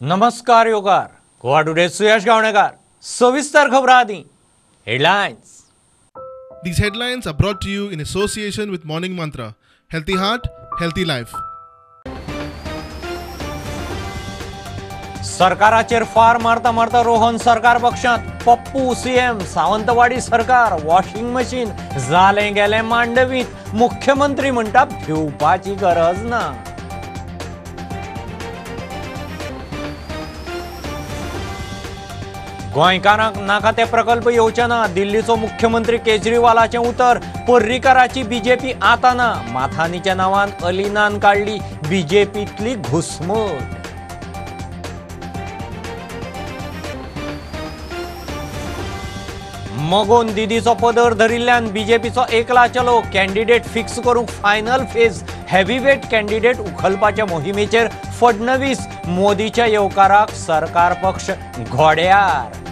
नमस्कार योगार गोवा टुडे सुयश गावणेकर सविस्तर खबरां आदी headlines. These headlines are brought to you in association with Morning Mantra. Healthy heart, healthy life. सरकाराचेर फार मारता मारता रोहन सरकार पक्षांत पप्पू सीएम सावंतवाडी सरकार वॉशिंग मशीन जालें गेलें मांडवीत मुख्यमंत्री म्हणटा भिवपाची गरज ना. गोंयकारांक नाका ते प्रकल्प येवचे ना दिल्लीचो मुख्यमंत्री केजरीवालाचें उतर पर्रीकाराची बीजेपी आतां ना माथानीच्या नांवान अलिनान काडली बीजेपींतली घुसमट. मगोन दिदीचो पदर धरिल्ल्यान बीजेपीचो एकला चलो कॅन्डिडेट फिक्स करूंक फायनल फेज हेवीवेट कॅन्डिडेट उखलपाच्या मोहिमेचेर फडणवीस मोदीच्या येवकाराक सरकार पक्ष घोड्यार.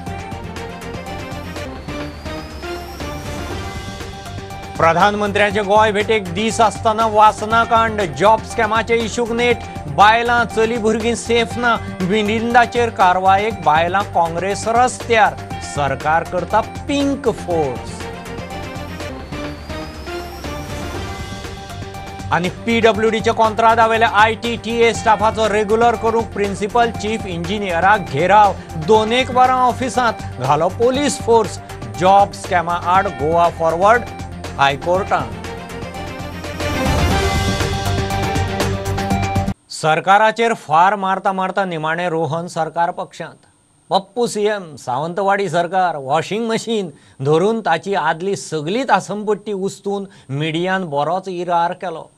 प्रधानमंत्र्यांचे गोंय भेटेक दीस आसतना वासनाकांड जॉब स्कॅमाचे इशूक नेट बायलां चली भुरगीं सेफ ना मिलिंदाचेर कारवायेक बायलां काँग्रेस रस्त्यार सरकार करता पिंक फोर्स. आनी पीडब्ल्यूडीच्या कॉन्त्रादावेल्या आयटीटीए स्टाफाचो रेग्युलर करूंक प्रिन्सिपल चीफ इंजिनियराक घेराव 2 वरां ऑफिसांत घालो पोलीस फोर्स जॉब स्कॅमा आड गोवा फॉरवर्ड हायकोर्टान. सरकाराचेर फार मारता मारता निमाणे रोहन सरकार पक्षांत पप्पू सीएम सावंतवाडी सरकार वॉशिंग मशीन धरून ताची आदली सगळी तासमपट्टी उस्तून मिडियान बरोच इरार केलो.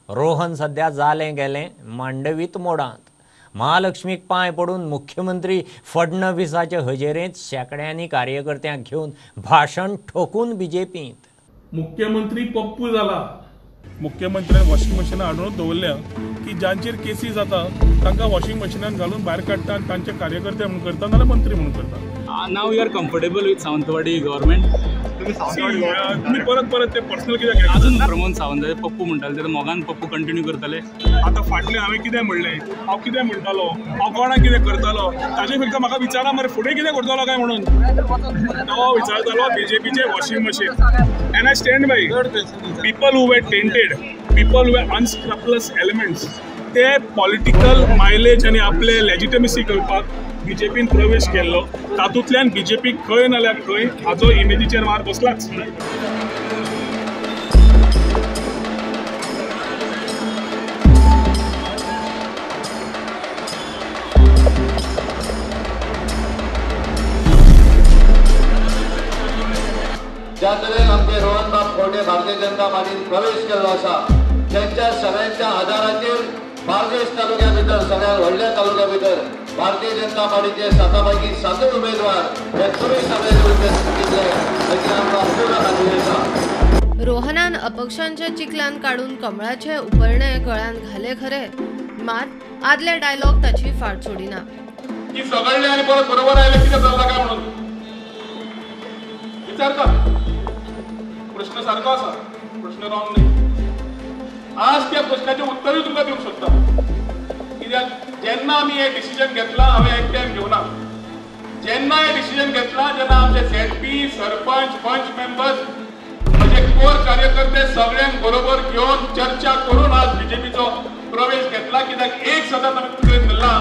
रोहन सद्या जालें गेलें मांडवीत मोडांत महालक्ष्मीक पांय पडून मुख्यमंत्री फडणवीसाचे हजेरेंत शेंकड्यांनी कार्यकर्त्यांक घेवन भाशण ठोकून बीजेपींत. मुख्यमंत्री पप्पू जाला मुख्यमंत्र्यान वॉशिंग मशिनां हाडून दवरल्या की जांचेर केसी जाता तांकां वॉशिंग मशिनान घालून भायर काडटा आनी तांचे कार्यकर्ते म्हणून करता नाजाल्यार मंत्री म्हणून करता. Now you are comfortable with Sawantwadi government? तुमी परत परत ते पर्सनल कित्याक अजून प्रमोद सावंत पप्पू म्हणटाले ते मोगान पप्पू कंटिन्यू करतले. आतां फाटलें हांवें कितें म्हणलें, हांव कितें म्हणटालो, हांव कोणाक कितें करतालो ताजे फक्त म्हाका विचारा मरे फुडें कितें करतलो काय म्हणून. तो विचारतालो बीजेपीचे washing machine and I stand by people who were tainted, people who were unscrupulous elements ते पॉलिटिकल मायलेज आनी आपले लेजिटमेसी करपाक बीजेपीन प्रवेश केल्लो. तातूंतल्यान बीजेपी खंय नाल्यार खंय हाचो इमेजीचेर मार बसलाच. ज्या तरेन आमचे रोहनबाब खवंटे भारतीय जनता पार्टीन प्रवेश केल्लो आसा त्यांच्या सगळ्यांच्या आधाराचेर बार्देस तालुक्या भितर सगळ्या व्हडल्या तालुक्या भितर भारतीय जनता पार्टीचे 7 पैकी 7 उमेदवार हे तुमी सगळे दितले हाची आमकां पूर्ण खात्री आसा. रोहनान अपक्षांच्या चिखलान काडून कमळाचे उपरणे गळ्यान घाले खरे, मात आदले डायलॉग ताची फाट सोडिना. की सगळे आनी परत बरोबर आयले कितें चल्ला काय म्हणून विचारता. प्रश्न सारको आसा, प्रश्न रॉंग न्ही. आज त्या प्रश्नाचें उत्तरूय तुमकां दिवंक शकता. कित्याक जेन्ना आमी हें डिसिजन घेतलां हांवें एकट्यान घेवना. जेन्ना हें डिसिजन घेतलां जेन्ना आमचे झेडपी सरपंच पंच मेंबर्स म्हजे कोर कार्यकर्ते सगळ्यांक बरोबर घेवन चर्चा करून आज बीजेपीचो प्रवेश घेतला. कित्याक एक सदांच आमी तकलेन धरला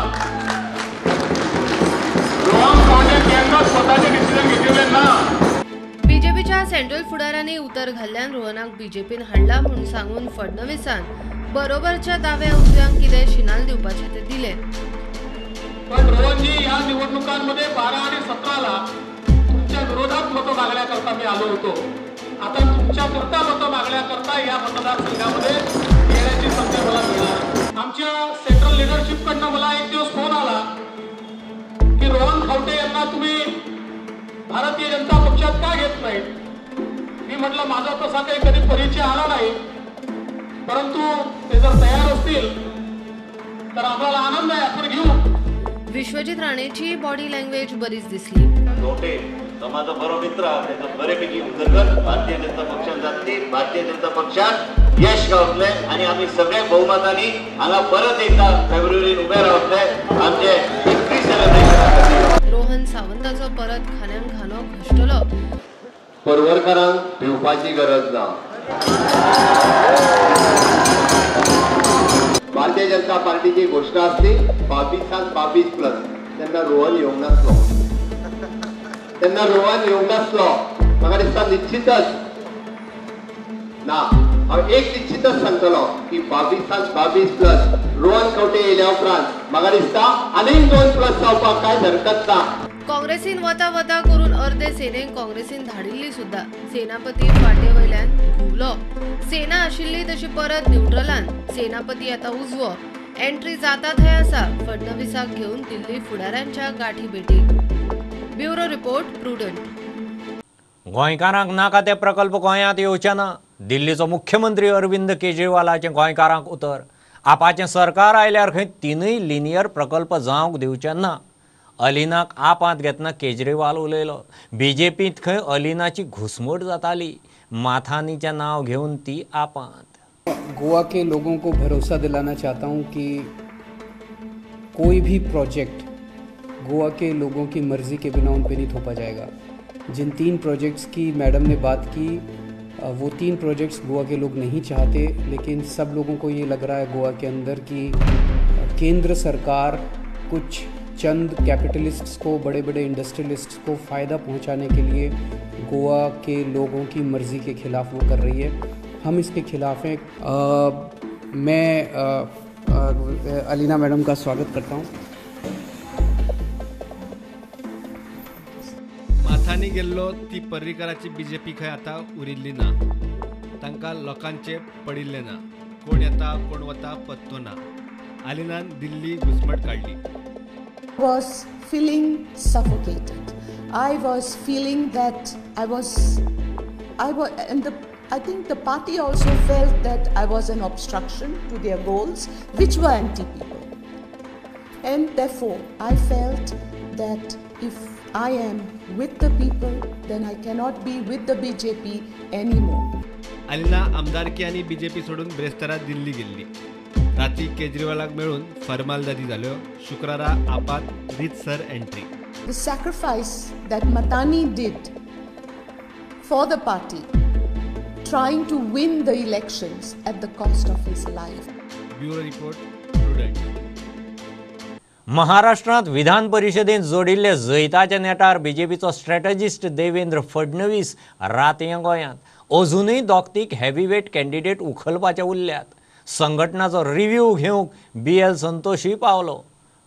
रोहन खवंटे केन्नाच स्वताचें डिसिजन घेतिल्लें ना. बीजेपीच्या सेंट्रल फुडारांनी उतर घाल्ल्यान रोहनाक बीजेपीन हाडला म्हूण सांगून फडणवीसान बरोबरच्या दाव्या उजव्यांक कितें शिनाल दिवपाचें ते दिले. पण रोहनजी ह्या निवडणुकांमध्ये 12 आणि 17 तुमच्या विरोधात मतं मागण्याकरता मी आलो होतो. आता तुमच्याकरता मतं मागण्याकरता या मतदारसंघामध्ये येण्याची संधी मला मिळाली. आमच्या सेंट्रल लिडरशिपकडनं मला एक दिवस फोन आला की रोहन खवंटे यांना तुम्ही भारतीय जनता पक्षात का घेत नाही. मी म्हटलं माझा तसा काही कधी परिचय आला नाही, परंतु ते जर तयार असतील तर आम्हाला आनंद आहे, आपण घेऊ. विश्वजित राणेची बॉडी लँग्वेज बरीच दिसली. खवंटे तो माझो बरो मित्र, तेचो बरेपैकी उदरगत भारतीय जनता पक्षान जातली, भारतीय जनता पक्षान यश गावतले आनी आमी सगळे बहुमतांनी हांगा परत एकदा फेब्रुवारीन उबे रावतले. आमचे ताचो परत खान्यांक घानो घश्टलो. पर्वरकारांक भिवपाची गरज ना. भारतीय जनता पार्टीची घोशणा आसली 22 प्लस, तेन्ना रोहन येवंक नासलो, तेन्ना रोहन येवंक नासलो. म्हाका दिसता निश्चितच ना, हांव एक निश्चितच सांगतलो की 22 प्लस रोहन खंवटे येयल्या उपरांत म्हाका दिसता आनीक 2 प्लस जावपाक कांय हरकत ना. काँग्रेसीन वता वता करून अर्दे सेनेक काँग्रेसीन धाडिल्ली सुद्धा. सेनापती फाटे वयल्यान घुंवलो. सेना आशिल्ली तशी परत न्यूट्रलान. सेनापती आता उजवो. एंट्री जाता थंय आसा. फडणवीसाक घेवन दिल्ली फुडाऱ्यांच्या गाठी भेटी. Bureau report, Prudent. गोंयकारांक नाका ते प्रकल्प गोंयांत येवचे ना. दिल्लीचो मुख्यमंत्री अरविंद केजरीवालाचें गोंयकारांक उतर. आपाचें सरकार आयल्यार खंय 3 लिनियर प्रकल्प जावंक दिवचे ना. अलिनाक आपांत घेतना केजरीवाल उलयलो. बीजेपींत खंय अलिनाची घुसमट जाताली. माथानीचें नांव घेवन ती आपांत. गोवा के लोगों को भरोसा दिलाना चाहता हूँ कि कोई भी प्रोजेक्ट गोवा के लोगों की मर्ज़ी के बिना उन पे नहीं थोपा जाएगा. जिन 3 प्रोजेक्ट्स की मैडम ने बात की वो 3 प्रोजेक्ट्स गोवा के लोग नहीं चाहते, लेकिन सब लोगों को ये लग रहा है गोवा के अंदर कि केंद्र सरकार कुछ चंद कैपिटलिस्ट्स को, बड़े बड़े इंडस्ट्रियलिस्ट्स को फ़ायदा पहुंचाने के लिए गोवा के लोगों की मर्ज़ी के ख़िलाफ़ वो कर रही है. हम इसके ख़िलाफ़ हैं. मैं अलीना मैडम का स्वागत करता हूँ. माथानी गेल्लो ती पर्रीकराची बीजेपी खंय आतां उरिल्ली ना. तांकां लोकांचे पडिल्लें ना. कोण येता कोण वता पत्तो ना. आलिनान दिल्ली घुसमट काडली. Was feeling suffocated. I was feeling that I was and I think the party also felt that I was an obstruction to their goals, which were anti-people. And therefore, I felt that if I am with the people, then I cannot be with the BJP anymore. Alina आमदारकी आनी BJP सोडून ब्रेस्तारा दिल्ली गेल्ली. राती केजरीवालाक मेळून फरमालदादी जाल्यो. शुक्रारा आपात रीतसर entry. The sacrifice that Matani did for the party, trying to win the elections at the cost of his life. Bureau report, Prudent. महाराष्ट्रांत विधान परिषदेंत जोडिल्ले जैताच्या नेटार बीजेपीचो स्ट्रॅटजिस्ट देवेंद्र फडणवीस रातयां गोंयांत. अजूनय दोगतीक हेवीवेट कॅन्डिडेट उखलपाचे उरल्यात. संघटनाचो रिव्ह्यू घेवंक BL संतोषूय पावलो.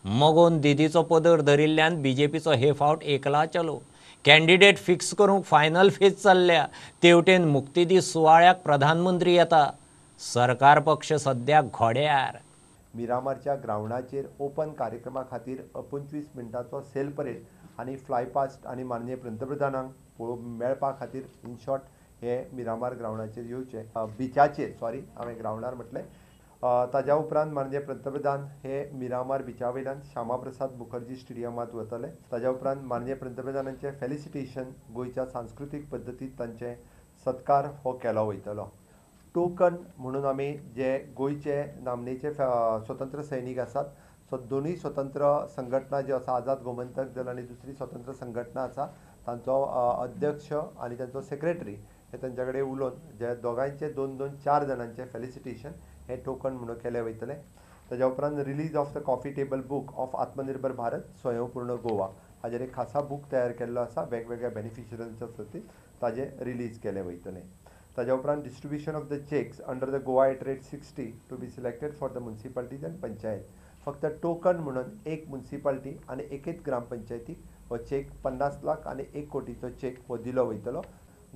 मगोन दिदीचो पदर धरिल्ल्यान बीजेपीचो हे फावट एकला चलो. कॅन्डिडेट फिक्स करूंक फायनल फेज चल्ल्या. तेवटेन मुक्तिदीस सुवाळ्याक प्रधानमंत्री येता. सरकार पक्ष सद्याक घोड्यार. मिरामारच्या ग्रावंडाचेर ओपन कार्यक्रमा खातीर 25 मिनटांचो सेल परेड आनी फ्लाय पास्ट आनी माननीय पंतप्रधानांक पळोवंक मेळपा खातीर इन शॉर्ट हे मिरामार ग्रावंडाचेर येवचे, बिचाचेर, सॉरी हांवें ग्रावंडार म्हटलें. ताज्या उपरांत माननीय पंतप्रधान हे मिरामार बिचा वयल्यान श्यामा प्रसाद मुखर्जी स्टेडियमांत वतले. ताज्या उपरांत माननीय पंतप्रधानांचें फेलिसिटेशन गोंयच्या सांस्कृतीक पद्दतींत तांचे सत्कार हो केलो वयतलो. टोकन म्हणून आमी जे गोंयचे नामनेचे स्वतंत्र सैनीक आसात, सो दोनूय स्वतंत्र संघटना ज्यो आसा, आझाद गोमंतक दल आनी दुसरी स्वतंत्र संघटना आसा, तांचो अध्यक्ष आनी तांचो सेक्रेटरी हे तांच्या कडेन उलोवन जे दोगांयचे 2-2 4 जाणांचे फेलिसिटेशन हे टोकन म्हणून केलें वयतलें. ताज्या उपरांत release of the coffee table book of Atmanirbhar Bharat Swayampurna Goa हाजेर एक खासा बूक तयार केल्लो आसा, वेगवेगळ्या बेनिफिशरींच्या खातीर ताजें रिलीज केलें वयतलें. ताज्या उपरांत distribution of the cheques under the Goa at rate 60 to be selected for the municipalities and panchayat. फक्त टोकन म्हणून एक मुन्सिपाल्टी आनी एकेच ग्रामपंचायतीक हो चेक 50 लाख आनी 1 कोटीचो चेक हो दिलो वयतलो.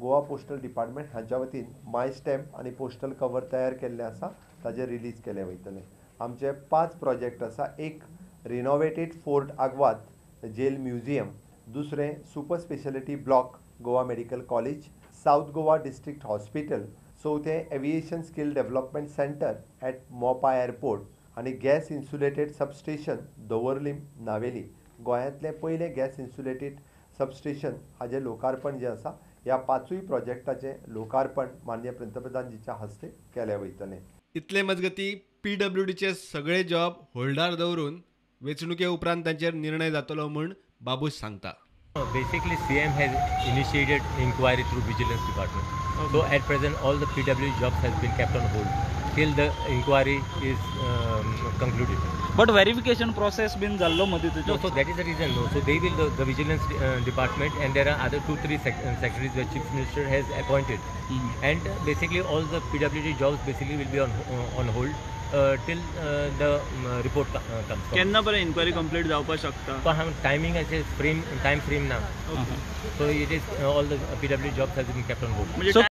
गोवा पोस्टल डिपार्टमेंट हांच्या वतीन माय स्टॅम्प आनी पोस्टल कवर तयार केल्लें आसा, ताजें रिलीज केलें वयतलें. आमचे 5 प्रोजेक्ट आसा. एक renovated fort Aguada jail museum, दुसरें super speciality block Goa medical college, south Goa district hospital, चवथें aviation skill development centre at Mopa airport आनी गॅस इन्सुलेटेड सबस्टेशन दवर्लीम नावेली. गोंयांतलें पयलें गॅस इन्सुलेटेड सबस्टेशन हाजें लोकार्पण जें आसा, ह्या 5 प्रोजेक्टाचें लोकार्पण माननीय पंतप्रधानजीच्या हस्ते केलें वयतलें. इतले मजगती PWDचे सगळे जॉब होल्डार दवरून वेंचणुके उपरांत तांचेर निर्णय जातलो म्हूण बाबूश सांगता. Basically, CM has initiated inquiry through Vigilance Department. Okay. So at present, all the PW jobs has been kept on hold till the inquiry is concluded. But verification process been jallo madi. No, so that is the reason. No, so they will the Vigilance Department, and there are other 2-3 secretaries the Chief Minister has appointed, and basically all the PWD jobs basically will be on hold till the report comes. Kenna par inquiry complete javpa shakta? So hum timing as a frame, time frame now. Okay. So it is all the PWD jobs has been kept on hold. So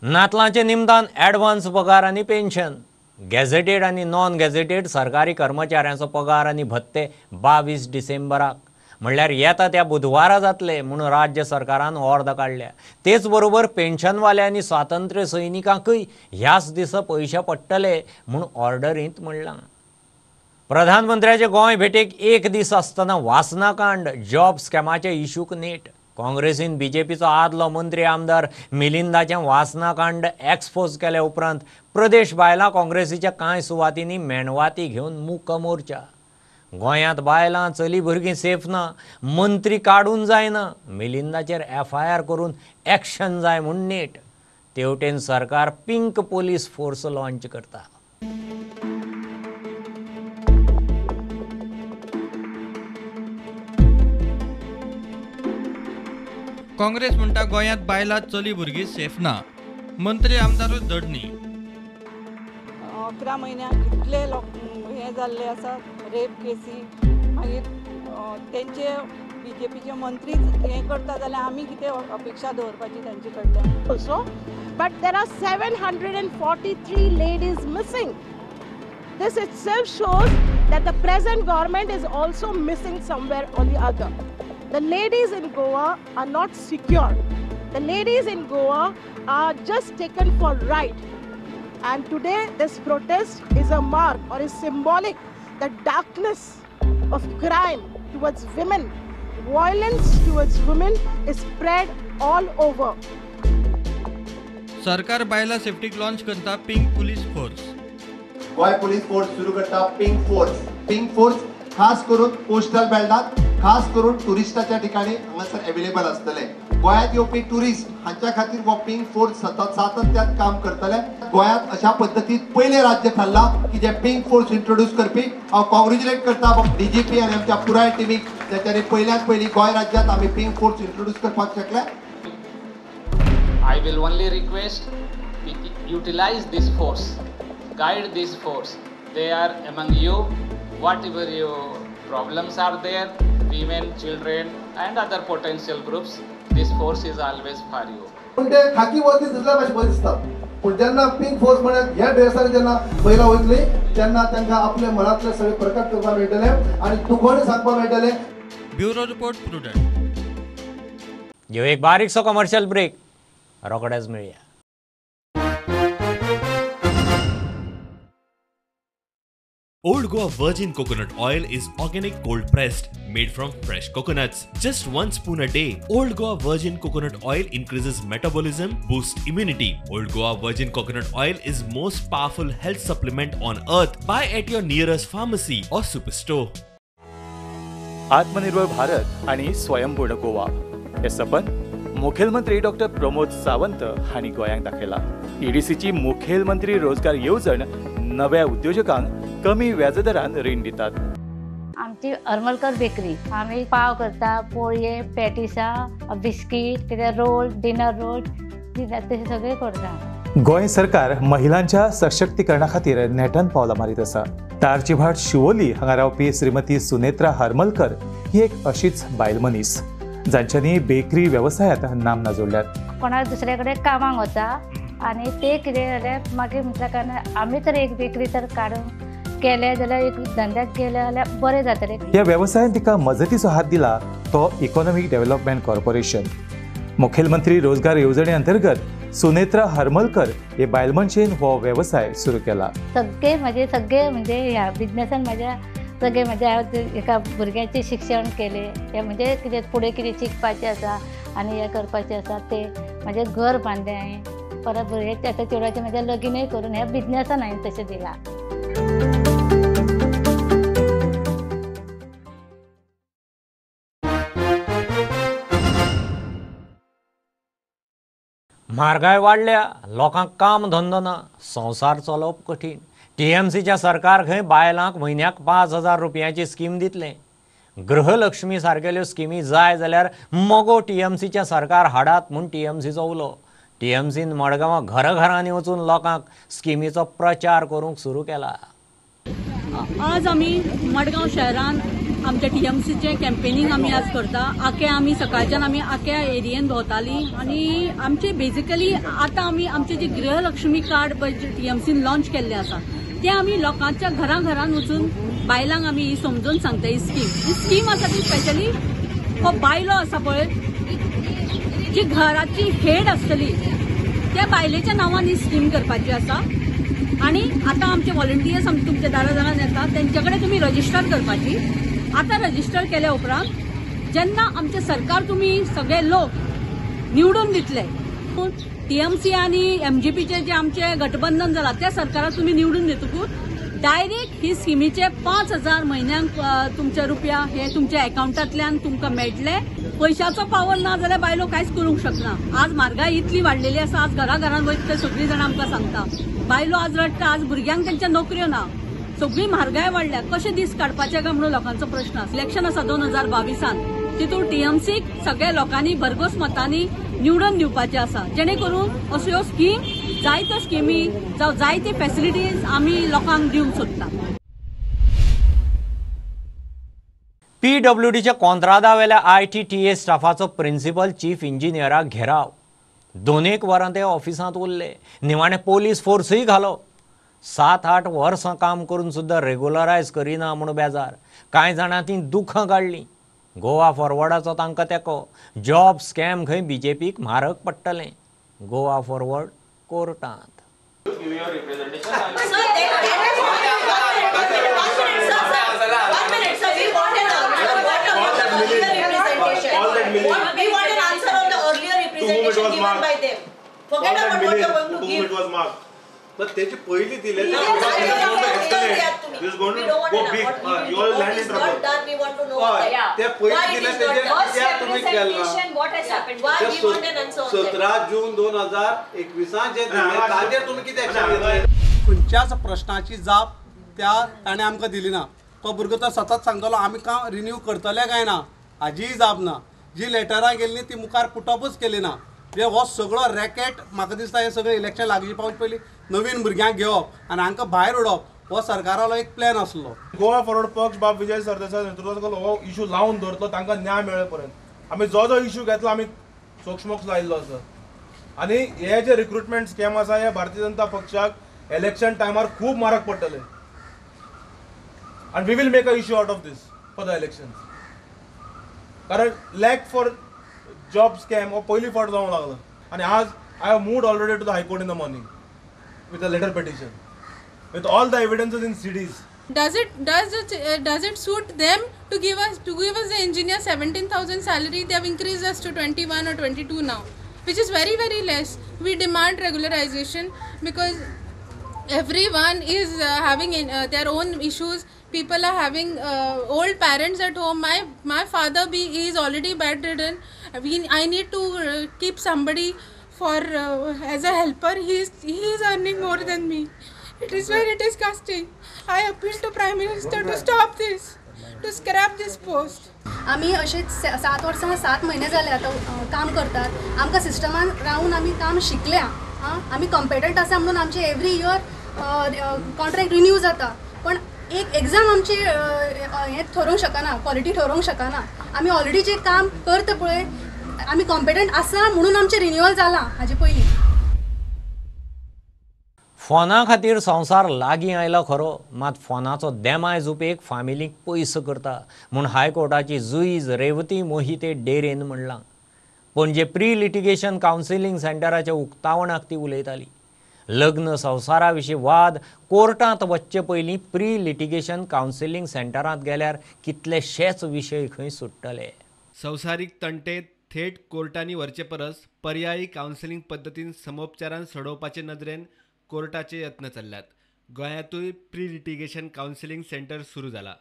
नातलांचे निमतान advance पगार आनी pension, gazetted आनी non gazetted सरकारी कर्मचाऱ्यांचो पगार आनी भत्ते 22 डिसेंबराक म्हणल्यार येता त्या बुधवारा जातले म्हूण राज्य सरकारान ऑर्द काडल्या. तेच बरोबर पेन्शनवाले आनी स्वातंत्र्य सैनिकांकय ह्याच दिसा पयशे पडटले म्हूण ऑर्डरींत म्हणलां. प्रधानमंत्र्याचे गोंय भेटेक एक दीस आसतना वासनाकांड जॉब स्कॅमाचे इशूक नेट. काँग्रेसीन बीजेपीचो आदलो मंत्री आमदार मिलिंदाचें वासनाकांड एक्सपोज केल्या उपरांत प्रदेश बायलां काँग्रेसीच्या कांय सुवातींनी मेणवाती घेवन मूक मोर्चा. गोंयांत बायलां चली भुरगीं सेफ ना, मंत्री काडून जायना, मिलिंदाचेर एफआयआर करून एक्शन जाय म्हूण नेट. तेवटेन सरकार पिंक पोलीस फोर्स लॉन्च करता. काँग्रेस म्हणटा गोंयांत बायलां चली भुरगीं सेफ ना, मंत्री आमदारूच धड न्ही. 11 म्हयन्याक इतले लोक हें जाल्ले आसा, रेप केसी, मागीर तेंचे बीजेपीचे मंत्रीच हें करता जाल्यार आमी कितें अपेक्षा दवरपाची तांचे कडल्यान. Also, but there are 743 ladies missing. This itself shows that the present government is also missing somewhere or the other. The ladies in Goa are not secure. The ladies in Goa are just taken for ride. And today this protest is a mark or is symbolic the darkness of crime towards women, violence towards women is spread all over. सरकार बायला septic launch करता pink police force. Goa police force सुरू करता pink force. Pink force खास करून coastal बेल्टात, खास करून टुरिस्टाच्या ठिकाणी हांगासर अवेलेबल आसतले. गोंयांत येवपी टुरिस्ट हांच्या खातीर हो पिंक फोर्स सातत्यान काम करतले. गोंयांत अशा पद्दतीन पयलें राज्य थारलां की जे पिंक फोर्स इंट्रोड्यूस करपी. हांव कॉंग्रेच्युलेट करता डीजीपी आनी आमच्या पुराय टिमीक, जाच्यांनी पयल्यात पयलीं गोंय राज्यांत आमी पिंक फोर्स इंट्रोड्यूस करपाक शकले. I will only request utilize this force, guide this force. They are among you. Whatever your problems are there, women, children and other potential groups, this force is always for you. पूण ते खाकी वर्दी दिसल्या भाशेन बरें दिसता, पूण जेन्ना पिंक फोर्स म्हणल्यार ह्या ड्रेसार जेन्ना महिला वयतली तेन्ना तांकां आपल्या मनांतले सगळे प्रकट करपाक मेळटले आनी दुखोवणी सांगपाक मेळटले. Bureau report, Prudent. घेऊ एक बारीकसो कमर्शियल ब्रेक, रोखडेच मेळया. Old Goa Virgin Coconut Oil is organic cold pressed, made from fresh coconuts. Just 1 spoon a day. Old Goa Virgin Coconut Oil increases metabolism, boosts immunity. Old Goa Virgin Coconut Oil is most powerful health supplement on earth. Buy at your nearest pharmacy or superstore. आत्मनिर्भर भारत आणि स्वयंपूर्ण गोवा हे सपन मुखेलमंत्री doctor Pramod Sawant हांणी गोंयांक दाखयला. ईडीसीची मुखेलमंत्री रोजगार येवजण नव्या उद्योजकांक कमी व्याजदरान रीण दितात. आमची हरमलकर बेकरी, आमी पाव करता, पोळये, पॅटिसां, बिस्कीट, कितें रोल, डिनर रोल, ते सगळे करता. गोंय सरकार महिलांच्या सशक्तीकरणा खातीर नेटान पावलां मारीत आसा. तारचीभाट शिवोली हांगा रावपी श्रीमती सुनेत्रा हरमलकर ही एक अशीच बायल मनीस जांच्यांनी बेकरी वेवसायांत नामना जोडल्यात. कोणा दुसऱ्या कडेन कामाक वता आनी ते कितें जाल्यार मागीर म्हटल्या कारणान आमी तर एक बेकरी तर काडून केले जाल्यार एक धंद्याक गेले जाल्यार बरें जातलें. ह्या वेवसायान तिका मजतीचो हात दिला तो इकॉनॉमीक डेव्हलपमेंट कॉर्पोरेशन. मुखेलमंत्री रोजगार येवजणे अंतर्गत सुनेत्रा हरमलकर हे बायल मनशेन हो वेवसाय सुरू केला. सगळे म्हजे सगळे म्हणजे ह्या बिजनेसान म्हाज्या सगळे म्हज्या एका भुरग्याचें शिक्षण केलें, हें म्हणजे कितें फुडें कितें शिकपाचें आसा आनी हें करपाचें आसा तें म्हाजें घर बांदलें हांवें. परत भुरग्याचें आतां चेडवाचें म्हाजें लगीनय करून ह्या बिजनेसान हांवें तशें दिलां. म्हारगाय वाडल्या, लोकांक काम धंदो ना, संवसार चलोवप कठीण. टीएमसीच्या सरकार खंय बायलांक म्हयन्याक 5,000 रुपयांची स्कीम दितलें. गृहलक्ष्मी सारकेल्यो स्किमी जाय जाल्यार मगो टीएमसीचें सरकार हाडात म्हूण टीएमसीचो उलो. टीएमसीन मडगांवां घराघरांनी वचून लोकांक स्किमीचो प्रचार करूंक सुरू केला. आज आमी मडगांव शहरांत आमच्या टीएमसीचें कॅम्पेनिंग आमी आज करता. आख्या आमी सकाळच्यान आमी आख्या एरियेन भोंवताली आनी आमचे बेजिकली आतां आमी आमचे जे गृहलक्ष्मी कार्ड पळय टीएमसीन लॉन्च केल्लें आसा तें आमी लोकांच्या घरां घरान वचून बायलांक आमी ही समजून सांगता. ही स्कीम, ही स्कीम आसा ती स्पेशली हो बायलो आसा पळय जी घराची हेड आसतली त्या बायलेच्या नांवान ही स्कीम करपाची आसा. आनी आतां आमचे व्हॉलंटियर्स आमचे तुमच्या दारा दारान येता तेंचे कडेन तुमी रजिस्टर करपाची. आतां रजिस्टर केल्या उपरांत जेन्ना आमचें सरकार तुमी सगळे लोक निवडून दितले, टीएमसी आनी एमजीपीचे जे आमचे गठबंधन जाला त्या सरकाराक तुमी निवडून दितकूच डायरेक्ट ही स्किमीचे 5,000 म्हयन्यांक तुमचे रुपया हे तुमच्या अकाउंटांतल्यान तुमकां मेळटले. पयशाचो पावर ना जाल्यार बायलो कांयच करूंक शकना. आज म्हारगाय इतली वाडलेली आसा, आज घरा घरान वयता ते सगळीं जाणां आमकां सांगता बायलो आज रडटा, आज भुरग्यांक तेंच्या नोकऱ्यो ना, सगळी म्हारगाय वाडल्या, कशे दीस काडपाचे काय म्हणून लोकांचो प्रश्न आसा. इलेक्शन आसा 2022 तितून टीएमसीक सगळ्या लोकांनी भरघोस मतांनी निवडून दिवपाचें आसा, जेणे करून असल्यो स्कीम जायत्यो स्किमी जावं जायते फॅसिलिटीज आमी लोकांक दिवंक सोदता. पीडब्ल्यूडीच्या कोंत्रादावेल्या ITTA स्टाफाचो प्रिन्सिपल चीफ इंजिनियराक घेराव. 2-1 वरां ते ऑफिसांत उरले. निमाणे पोलीस फोर्सूय घालो. 7-8 वर्सां काम करून सुद्दां रेगुलरायज करिना म्हूण बेजार. कांय जाणां तीं दुखां काडलीं. गोवा फॉरवर्डाचो तांकां तेंको. जॉब स्कॅम खंय बीजेपीक म्हारग पडटलें. गोवा फॉरवर्ड कोर्टांत. But तेजी पहिली दिले ते पयली दिले तेजे तुम्ही केला 17 जून 2021 जे दिले ताजेर तुम्ही कितें एक्शन घेतलें? खंयच्याच प्रश्नाची जाप त्या ताणें आमकां दिली ना. तो भुरगो तो सतत सांगतलो आमी काम रिन्यू करतले काय ना, हाजीय जाप ना. जी लेटरां गेल्ली ती मुखार पुटअपूच केली ना. हो सगळो रॅकेट म्हाका दिसता हे सगळें इलेक्शन लागीं पावचे पयलीं नवीन भुरग्यांक घेवप आनी हांकां भायर उडोवप हो सरकारालो एक प्लॅन आसलो. गोवा फॉरवर्ड पक्ष बाब विजय सरदेसाय नेतृत्वाखाल हो इशू लावन दवरतलो तांकां न्याय मेळ्ळे पर्यंत. आमी जो जो इशू घेतला आमी सोक्षमोक्ष लायिल्लो आसा. आनी हे जे रिक्रुटमेंट स्कॅम आसा हे भारतीय जनता पक्षाक इलेक्शन टायमार खूब म्हारग पडटले आनी we will make a issue out of this for the elections. कारण लॅक फॉर जॉब स्कॅम हो पयली फावट जावंक लागला आनी आज I have moved already to the high court in the morning with a letter petition with all the evidences in CDs. Does it suit them to give us the engineer 17,000 salary? They have increased us to 21 or 22 now, which is very, very less. We demand regularization because everyone is having their own issues. People are having old parents at home. My father is already bedridden. I need to keep somebody for as a helper. He is earning more than me. It is very disgusting. I appeal to Prime Minister to stop this, to scrap this post. आमी अशें 7 वर्सां 7 म्हयने जाले आतां काम करतात. आमकां सिस्टमान रावन आमी काम शिकल्या. आमी कॉम्पिटंट आसा म्हणून आमचे एवरी इयर कॉन्ट्रॅक्ट रिन्यू जाता, पण एक एग्जाम आमची हें ठरोवंक शकना, क्वॉलिटी ठरोवंक शकना. आमी ऑलरेडी जे काम करता पळय आमी कॉम्पिटंट आसा म्हणून आमचें रिन्युअल जालां हाजे पयलीं. फोना खातीर संवसार लागीं आयलो खरो, मात फोनाचो देमायज उपेग फामिलीक पयस करता म्हूण हायकोर्टाची जुईज रेवती मोहिते डेरेन म्हणलां. पणजे प्री लिटिगेशन कावन्सिलींग सेंटराच्या उक्तावणाक ती उलयताली. लग्न संवसारा विशीं वाद कोर्टांत वचचे पयलीं प्री लिटिगेशन कावन्सिलींग सेंटरांत गेल्यार कितलेशेच विशय खंय सुट्टले. संवसारीक तंटे थेट कोर्टांनी व्हरचे परस पर्यायी कावन्सिलींग पद्दतीन समोपचारान सोडोवपाचे नदरेन कोर्टाचे यत्न चल्ल्यात. गोंयांतूय प्री लिटिगेशन कावन्सिलींग सेंटर सुरू जाला.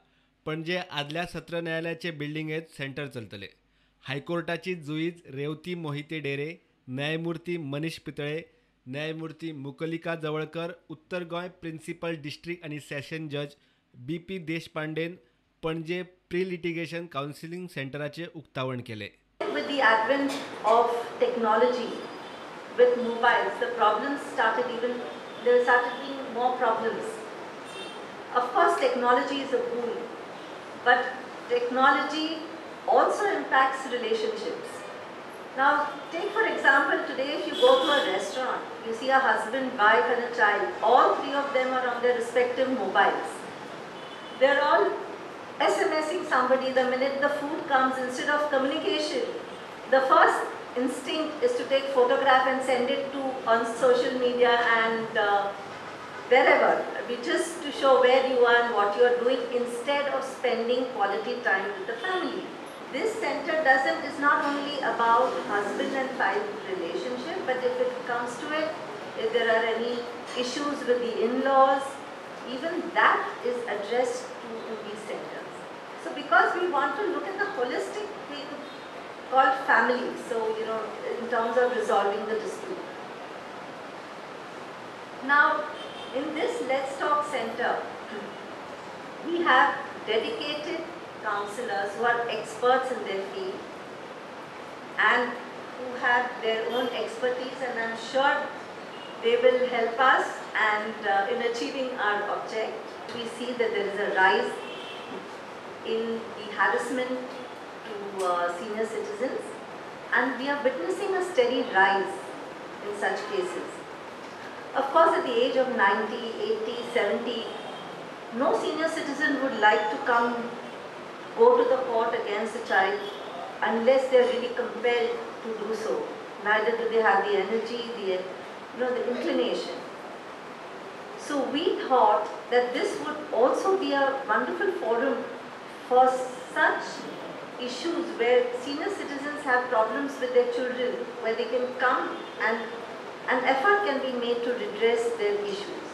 पणजे आदल्या सत्र न्यायालयाचे बिल्डिंगेंत सेंटर चलतले. हायकोर्टाची जुईज रेवती मोहिते डेरे न्यायमूर्ती मनीष पितळे, न्यायमूर्ती मुकलिका जवळकर, उत्तर गोंय प्रिन्सिपल डिस्ट्रिक्ट आनी सेशन जज BP देशपांडेन पणजे प्री लिटिगेशन कावन्सिलिंग सेंटराचे उक्तावण केले. With the advent of technology, with mobiles, the problems started even, there started being more problems. Of course, technology is a boon, but technology also impacts relationships. Now, take for example, today if you go to a restaurant, you see a husband, wife and a child. All three of them are on their respective mobiles. They're all SMSing somebody the minute the food comes. Instead of communication, the first instinct is to take photograph and send it to on social media and wherever, just to show where you are and what you are doing, instead of spending quality time with the family. This center is not only about husband and wife relationship, but if it comes to it, if there are any issues with the in-laws, even that is addressed to in these centers. So because we want to look at the holistic thing called family, so you know, in terms of resolving the dispute. Now, in this Let's Talk Center, we have dedicated counselors who are experts in their field and who have their own expertise, and I'm sure they will help us and in achieving our object. We see that there is a rise in the harassment to senior citizens, and we are witnessing a steady rise in such cases. Of course, at the age of 90, 80, 70, no senior citizen would like to go to the court against a child unless they are really compelled to do so. Neither do they have the energy, the inclination. So we thought that this would also be a wonderful forum for such issues where senior citizens have problems with their children, where they can come and an effort can be made to redress their issues.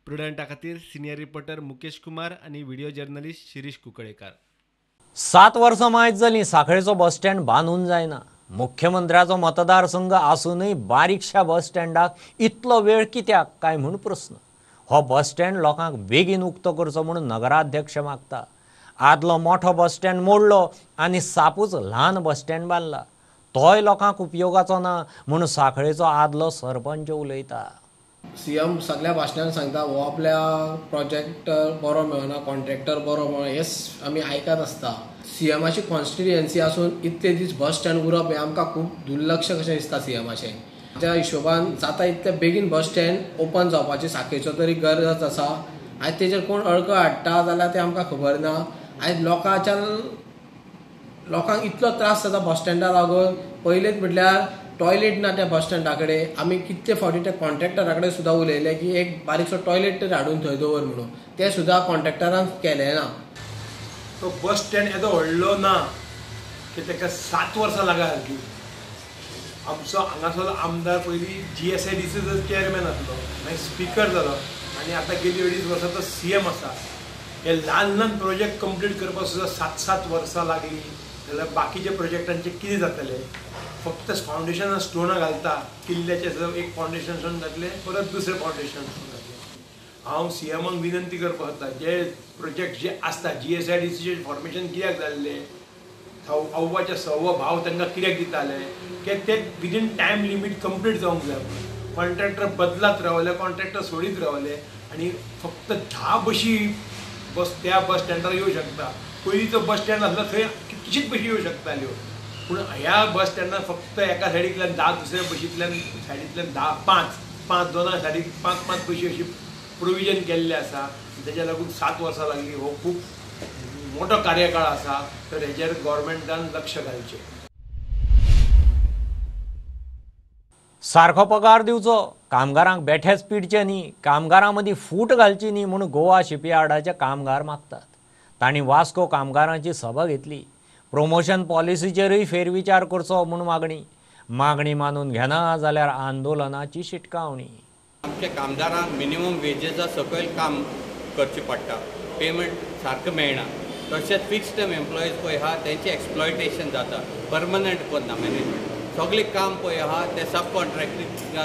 प्रुडंटा खातीर senior reporter Mukesh Kumar आणि video journalist Shirish कुंकळेकर. 7 वर्सां मायज जालीं साखळेचो bus stand बांदून जायना. मुख्यमंत्र्याचो मतदारसंघ आसूनय बारीकशा बस स्टँडाक इतलो वेळ कित्याक काय म्हूण प्रस्न. हो बस स्टँड लोकांक बेगीन उक्तो करचो म्हूण नगराध्यक्ष मागता. आदलो मोठो बस स्टँड मोडलो आनी सापूच ल्हान बस स्टँड बांदला, तोय लोकांक उपयोगाचो ना म्हूण साखळेचो आदलो सरपंच उलयता. सीएम सगळ्या भाशणान सांगता हो आपल्या प्रोजेक्ट बरो मेळना, कॉन्ट्रॅक्टर बरो मेळना, हे आमी आयकत आसता. सीएमाची कॉन्स्टिट्युएन्सी आसून इतले दीस बस स्टँड उरप हें आमकां खूब दुर्लक्ष कशें दिसता सीएमाचें. त्या हिशोबान जाता इतले बेगीन बस स्टँड ओपन जावपाची साखळेचो तरी गरज आसा. आनी तेजेर कोण अडखळ हाडटा जाल्यार तें आमकां खबर ना. आनी लोकांक इतलो त्रास जाता बस स्टँडा लागून. पयलींच म्हटल्यार टॉयलेट ना त्या बस स्टँडा कडेन. आमी कितले फावटी त्या कॉन्ट्रॅक्टरा कडेन सुद्दां उलयले की एक बारीकसो टॉयलेट तरी हाडून थंय दवर म्हणून, ते सुद्दां कॉन्ट्रॅक्टरान केलें ना. तो बस स्टँड येदो व्हडलो ना की ताका 7 वर्सां लागा सारकी. आमचो हांगासर आमदार पयलीं GSIDCचो चेअरमॅन आसलो, मागीर स्पिकर जालो आनी आतां गेली 2.5 वर्सां तो CM आसा. हे ल्हान ल्हान प्रोजेक्ट कंप्लीट करपाक सुद्दां 7-7 वर्सां लागलीं जाल्यार बाकीच्या प्रोजेक्टांचें कितें जातलें? फक्त फावंडेशनां स्टोनां घालता, किल्ल्याचें सुद्दां एक फावंडेशन स्टोन घातलें, परत दुसरें फावंडेशन स्टोन घातलें. हांव सीएमाक विनंती करपाक सोदता, जे प्रोजेक्ट जे आसता GSIDCचें फॉर्मेशन कित्याक जाल्लें, अव्वाच्या सव्वा भाव तांकां कित्याक दिताले, की ते विदीन टायम लिमीट कंप्लीट जावंक जाय. कॉन्ट्रॅक्टर बदलात रावले, कॉन्ट्रॅक्टर सोडीत रावले आनी फक्त 10 बशी बस त्या बस स्टँडार येवं शकता. पयलींचो बस स्टँड आसलो थंय कितकीशीच बशी येवं शकताल्यो, पूण ह्या बस स्टँडार फक्त एका सायडींतल्यान 10, दुसऱ्या बशींतल्यान सायडींतल्यान 10, 5, 5, दोना सायडीक 5, 5 बशी अशी प्रोविजन केल्लें आसा. तेज्या लागून 7 वर्सां लागलीं. हो खूब मोठो कार्यकाळ आसा, तर हेजेर गव्हर्मेंटान लक्ष घालचें. सारको पगार दिवचो, कामगारांक बेठेच पिडचे न्ही, कामगारां मदीं फूट घालची न्ही म्हूण गोवा शिपयार्डाचे कामगार मागतात. तांणी वास्को कामगारांची सभा घेतली. प्रोमोशन पॉलिसीचेरूय फेरविचार करचो म्हूण मागणी. मागणी मानून घेना जाल्यार आंदोलनाची शिटकावणी. आमच्या कामदारांक मिनिमम वेजेसा सकयल काम करचें पडटा, पेमेंट सारकें मेळना. तशेंच फिक्स्ड टर्म एम्प्लॉईज पळय आहा तेंचें एक्सप्लॉयटेशन जाता, परमनंट करना मॅनेजमेंट. सगळें काम पळय आहा ते सब कॉन्ट्रॅक्ट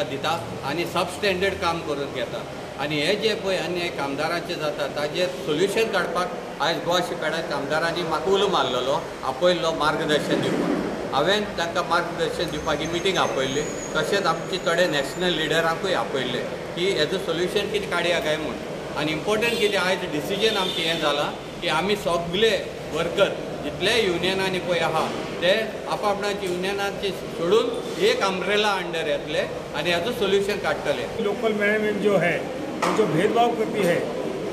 दिता आनी सब स्टँडर्ड काम करून घेता आनी हे जे पळय अन्याय कामदारांचे जाता ताजेर सोल्युशन काडपाक आयज गोवा शिपयार्डात कामदारांनी म्हाका उलो मारलेलो, आपयल्लो मार्गदर्शन दिवपाक. हांवें तांकां मार्गदर्शन दिवपाक ही मिटींग आपयल्ली, तशेंच आमचे थोडे नॅशनल लिडरांकूय आपयल्ले की हेजो सोल्युशन कितें काडया काय म्हूण. आनी इम्पॉर्टंट कितें आयज डिसिजन आमचें हें जालां की आमी सगळे वर्कर जितले युनियनांनी पळय आहा ते आपापणाची युनियनाची सोडून एक अम्ब्रेला अंडर येतले आनी हेजो सोल्युशन काडटले. लोकल मॅनेजमेंट जो है वो जो भेदभाव करती है,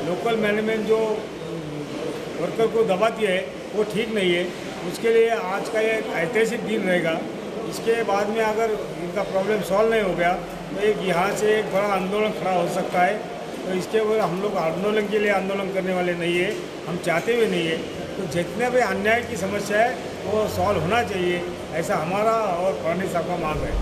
लोकल मैनेजमेंट जो वर्कर को दबाती है वो ठीक नहीं है. उसके लिए आज का एक ऐतिहासिक दिन रहेगा. इसके बाद में अगर इनका प्रॉब्लम सॉल्व नहीं हो गया तो एक यहाँ से एक बड़ा आंदोलन खड़ा हो सकता है. तो इसके ऊपर हम लोग आंदोलन के लिए आंदोलन करने वाले नहीं है, हम चाहते भी नहीं है. तो जितने भी अन्याय की समस्या है वो सॉल्व होना चाहिए, ऐसा हमारा और फडणवीस साहब का मांग है.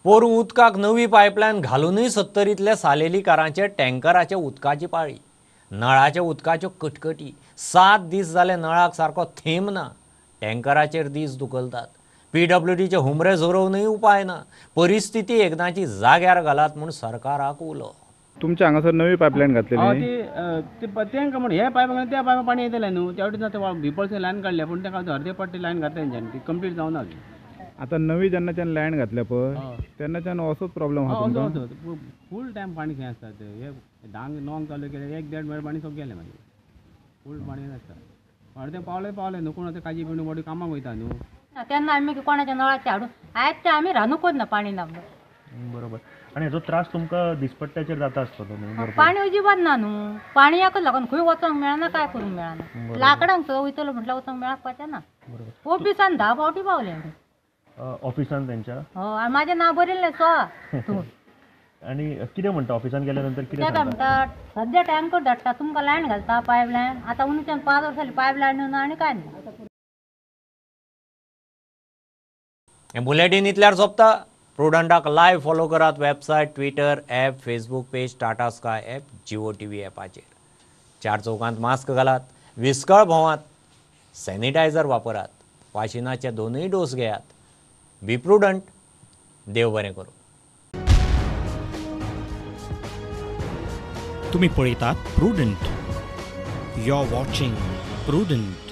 पोरूं उदकाक नवी पायपलायन घालूनय सत्तरींतल्या सालेलीकारांचे टँकराच्या उदकाची पाळी, नळाच्या उदकाच्यो कटकटी. 7 दीस जाले नळाक सारको थेंब ना, टँकराचेर दीस दुखलतात. पीडब्ल्यूडीचे हुमरे झरोवनूय उपाय ना. परिस्थिती एकदांची जाग्यार घालात म्हूण सरकाराक उलो. तुमच्या हांगासर नवी पायपलायन घातलेली तेंका म्हण हे पायप घातले त्या पायपान पाणी येतलें न्हू, त्या वटेन आतां बिपळचे लायन काडल्या पूण तेका अर्दे पट्टे लायन घातले तेंच्यांनी, ती कंप्लीट जावना अजून. आतां नवी जेन्नाच्यान लायन घातल्या पळय तेन्नाच्यान असोच प्रॉब्लम आहा तुमकां? फूल टायम पाणी खंय आसता ते, हे 10 9 चालू केलें 1 1.5 म्हळ्यार पाणी सगळें गेलें, मागीर फूल पाणी आसता. अर्दें पावलें पावलें न्हू, कोण आतां काजी बिणू बडी कामाक वयता न्हू. तेन्ना आमी कोणाच्या नळाचें हाडून आयज तें आमी रांदूंकच ना पाणी ना. बरोबर. आनी हेजो त्रास तुमकां दिसपट्ट्याचेर जाता आसतलो न्हू? पाणी अजिबात ना न्हू, पाणयाकच लागून खंय वचोंक मेळना, काय करूंक मेळना. लाकडांक सुद्दां वयतलो म्हटल्यार वचोंक मेळपाचें ना. ऑफिसान 10 फावटी पावले आमी. ऑफिसान तेंच्या? हय, आनी म्हाजें नांव बरयल्लें स्व. आनी कितें म्हणटा ऑफिसान गेल्या नंतर कितें तेका म्हणटा सद्या टँकर धाडटा तुमकां लायन घालता पायपलायन. आतां अंदूच्यान 5 वर्सां जालीं पायपलायन ना आनी कांय ना. हें बुलेटीन इतल्यार सोंपता. प्रुडंटाक लायव्ह फॉलो करात website, Twitter app, Facebook page, Tata Sky app, Jio TV ॲपाचेर. 4 चौकांत मास्क घालात, विस्कळ भोंवात, सॅनिटायझर वापरात, वाशिनाचे 2 डोस घेयात. Be prudent. देव बरें करूं. तुम्ही पळयतात Prudent. You are watching Prudent.